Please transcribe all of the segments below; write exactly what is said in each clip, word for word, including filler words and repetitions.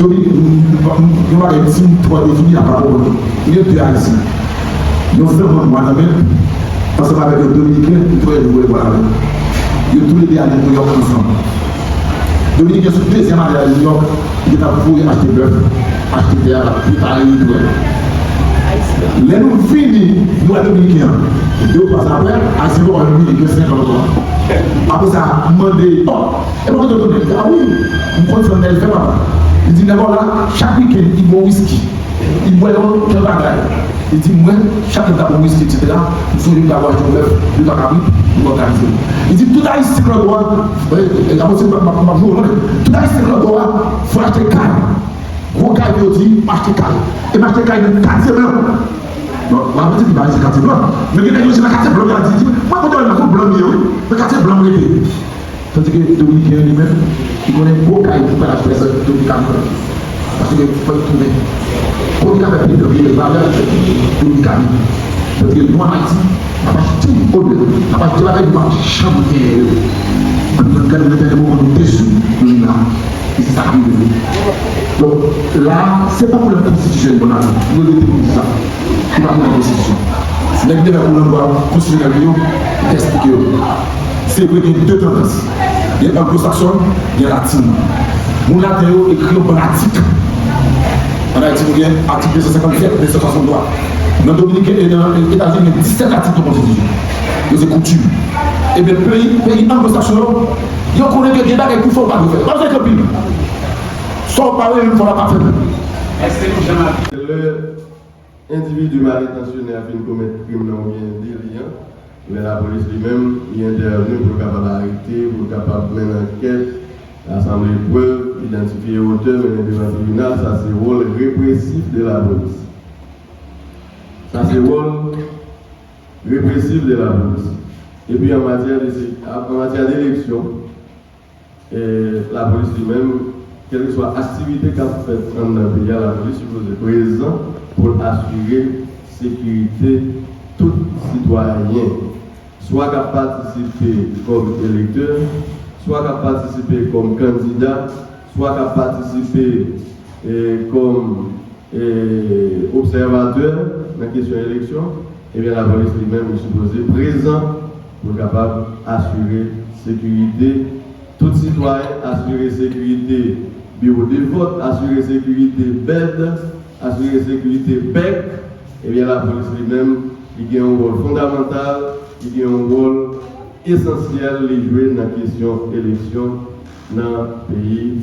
Dominiken, yon bagay, si m twò defini, a pa konprann. M gen de Ayisyen. Yon zanmanm mwa nan men m, ansanm avèk yon Dominiken, m twò enmen vole bòl avè l. Yo toulede ale Nouyòk ansanm. Dominiken sou dezyèm ane al Nouyòk, li t ap voye achte bèf, achte tè a, l ap prepare li pou l. Lè nou vini, nou wè Dominiken an. De ou twa zan apre, Ayisyen poko vini, gen senk an ankò. Apre sa, m mande, oh, e pa kote w tounen? Li di, a wi, m konn sa nèg fè, papa. Li di, nèg la, chak wikenn, li bwè wiski. Li bwè yon kèk bagay. Li di, mwen, chak lè m ta bwè wiski, etsetera, m sonje m ta pral achte yon bèf, de twa kabrit, m òganize. Li di, tout Ayisyen k lòtbò a, e, e, e, m ap jwe w non, tout Ayisyen k lòtbò a, fò achte kay. Gwo kay pou yo di, m achte kay. E m achte kay nan katye blan. Bon, m ap di, m pa rete katye blan. Men gen nèg yo se nan katye blan, y ap di, di, mwen, kote w nan tout blan m ye, wi. Nan katye blan m rete. Tandike Dominiken an li menm, li konnen gwo kay pou pral achte sa, Dominiken an. Paske fò l tounen. Kote k ap fè pil nan pil, valè Dominiken an. Tandike nou Ayiti, n ap achte onè, n ap achte bagay nou pa janm genyen yo. Ann gade nan dènye moman nou te sou, nou la. E se sa k rive nou. Donk, la, se pa pwoblèm konstitisyonèl nou la, nou rete pou di sa. Se pa pwoblèm konstitisyon. Nèg ki te fè pwoblèm dwa konstitisyonèl yo, m te eksplike yo. Se vre gen de tandans. Gen anglo-sakson, gen latin. Moun laten yo ekri yon bann atik. Ann Ayiti, nou gen atik de san senkannsèt, de san swasanntwa. Nan Dominiken e nan Etazini, gen disèt atik nan konstitisyon. Yo se koutim. Ebyen, peyi, peyi anglo-sakson yo, yo konnen ke gen bagay pou fè ou pa dwe fè. Pa fè anpil. Sa w pa renmen fè w pa fè. Lè endividi malentansyone a fin komèt krim nan oubyen deli an, lè lapolis li menm, li entèvni pou l kapab arete, pou l kapab mennen ankèt, rasanble prèv, idantifye otè, mennen devan tribinal, sa se wòl represif de lapolis. Sa se wòl represif de lapolis. Epi an matyè de, an matyè de eleksyon, E, lapolis li menm, kèlkeswa aktivite k ap fèt anndan peyi a, lapolis sipoze prezan pou l asire sekirite tout sitwayen, swa k ap patisipe kòm elektè, swa k ap patisipe kòm kandida, swa k ap patisipe, e, kòm e, obsèvatè nan kesyon eleksyon, ebyen, lapolis li menm, li sipoze prezan pou l kapab asire sekirite tout sitwayen, asire sekirite biwo de vòt, asire sekirite bèd, asire sekirite bèk. Ebyen, lapolis li menm, li gen yon wòl fondamantal, li gen yon wòl esansyèl li jwe nan kesyon eleksyon nan peyi,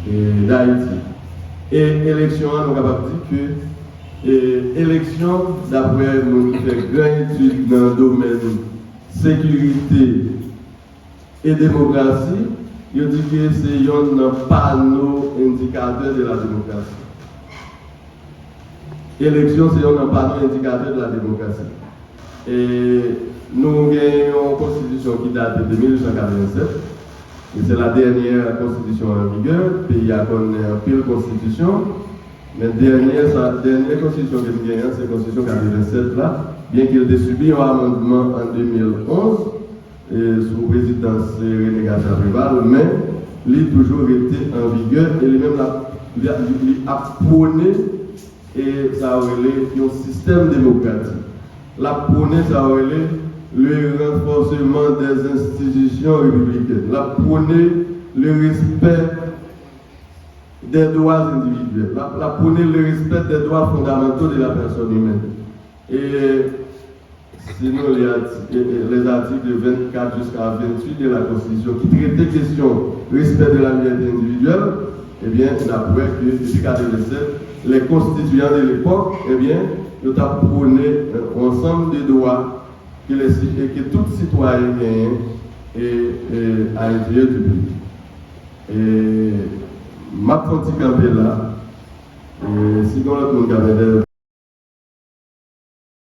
e, Dayiti. E eleksyon an, nou kapab di ke, e, eleksyon, daprè moun ki fè gran etid nan domèn sekirite e demokrasi, yo di ke se yonn nan pano endikatè de la démocratie. Eleksyon se yonn nan pano endikatè de la démocratie. E nou gen yon konstitisyon ki date de mil uit san katrevennsèt. E se la dènyè konstitisyon an vigè. Peyi a konnen anpil konstitisyon. Men dènyè sa, dènyè konstitisyon ke n genyen an, se konstitisyon katrevennsèt la. Byenke l te sibi yon amandman an de mil onz, e, sou prezidans, e, René Garcia Préval, men li toujou rete an vigè e li menm l ap, li, li, li ap pwone, e, sa yo rele yon sistèm demokratik. L ap pwone sa yo rele le renforcement des institutions républicaines. L ap pwone le respect des droits individuels. L ap, l ap pwone le respect des droits fondamentaux de la personne humaine. E si nou li ati-, e, e, les articles vennkat jiska venntuit de la Konstitisyon ki trete kesyon respè de la libète endividyèl, ebyen, n ap wè ke depi katrevennsèt, les constituants de l'époque, ebyen, yo t ap pwone, e, yon ansanm de dwa ke les, e ke tout sitwayen genyen, e, e, à l'intérieur du pays. E m ap fè yon ti kanpe la. E si gen lòt moun k ap entèveni,